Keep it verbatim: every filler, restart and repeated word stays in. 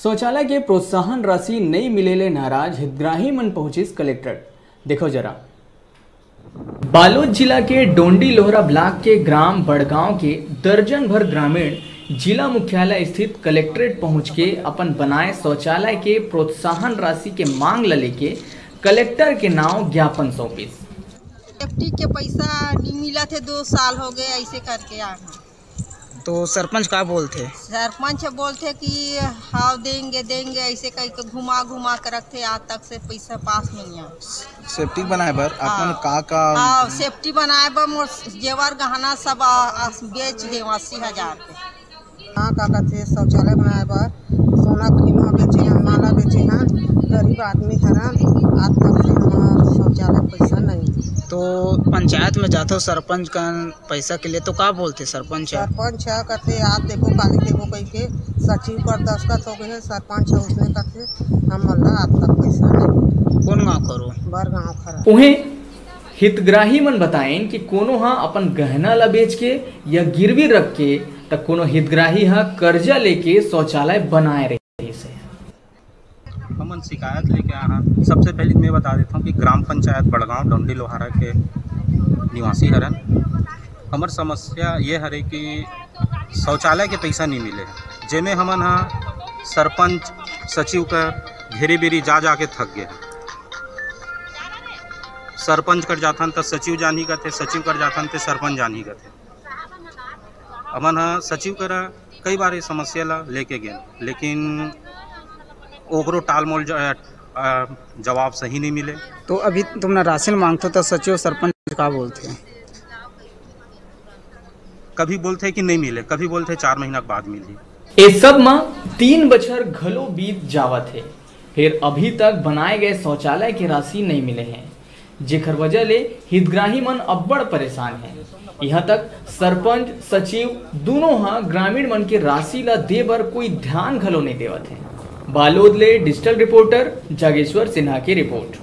शौचालय के प्रोत्साहन राशि नइ मिले ले नाराज हितग्राही मन पहुंचिस कलेक्ट्रेट। देखो जरा। बालोद जिला के डोंडी लोहरा ब्लॉक के ग्राम बड़गांव के दर्जन भर ग्रामीण जिला मुख्यालय स्थित कलेक्ट्रेट पहुंच के अपन बनाए शौचालय के प्रोत्साहन राशि के मांग ल लेके कलेक्टर के नाव ज्ञापन सौंपिस। सेफ्टी के पैसा नहीं मिला थे, दो साल हो गए ऐसे करके आ। तो सरपंच का बोलथे? सरपंच बोलथे कि हाँ देंगे देंगे, ऐसे कह के घुमा घुमा के रखथे, आज तक से पैसा पास नहीं है। सेफ्टी बनाए बर अपन का का हाँ, सेफ्टी बनाए बर मोर जेवर गहना सब आ, आ, बेच दे अस्सी हजार के। हाँ का कथे, शौचालय बनाए बर सोना के खिलौना बेचे हन, माला बेचे हन, गरीब आदमी हरन, आज तक से हमार शौचालय पैसा नहीं। तो पंचायत में जाथो सरपंच कन पैसा के लिए तो का बोलथे सरपंच ह? सरपंच ह कथे आज देखो काली देखो कह के सचिव कर दस्तखत हो गए, सरपंच ह उसने कथे हम मन ला आज तक पैसा नहीं। कौन गाँव करो? बर गाँव खरा। उहें हितग्राही मन बताएन कि कोनो ह अपन गहना ला बेच के या गिरवी रख के, त कोनो हितग्राही ह कर्जा लेके शौचालय बनाए रहिस हे। हमन शिकायत लेके आए हैं। सबसे पहले मैं बता देता हूँ कि ग्राम पंचायत बड़गांव डोंडी लोहारा के निवासी हरन। हमर समस्या ये हरे कि शौचालय के पैसा नहीं मिले, जेमे हमन हा सरपंच सचिव कर घेरी बेरी जा जा के थक गए। सरपंच कर जाथन त सचिव जानही कथे, सचिव कर जाथन त सरपंच जानही कथे। हमन ह सचिव करा कई बार ये समस्या ला लेके गए, लेकिन ओकरो टालमोल ज-, अ, जवाब सही नहीं मिले। तो अभी तुमन राशन मांगथो तो सचिव सरपंच का बोलथे? कभी बोलथे कि नहीं मिले, कभी बोलथे चार महीना के बाद मिलही। ए सब म तीन बछर घलो बीत जावत हे, फेर अभी तक बनाए गए शौचालय के राशि नइ मिले हे, जेखर वजह ले हितग्राही मन अब्बड़ परेशान हे। इहां तक सरपंच, सचिव दूनों ह ग्रामीण मन के राशि ल दे बर कोई ध्यान घलो नइ देवत हे। बालोद ले डिजिटल रिपोर्टर जागेश्वर सिन्हा की रिपोर्ट।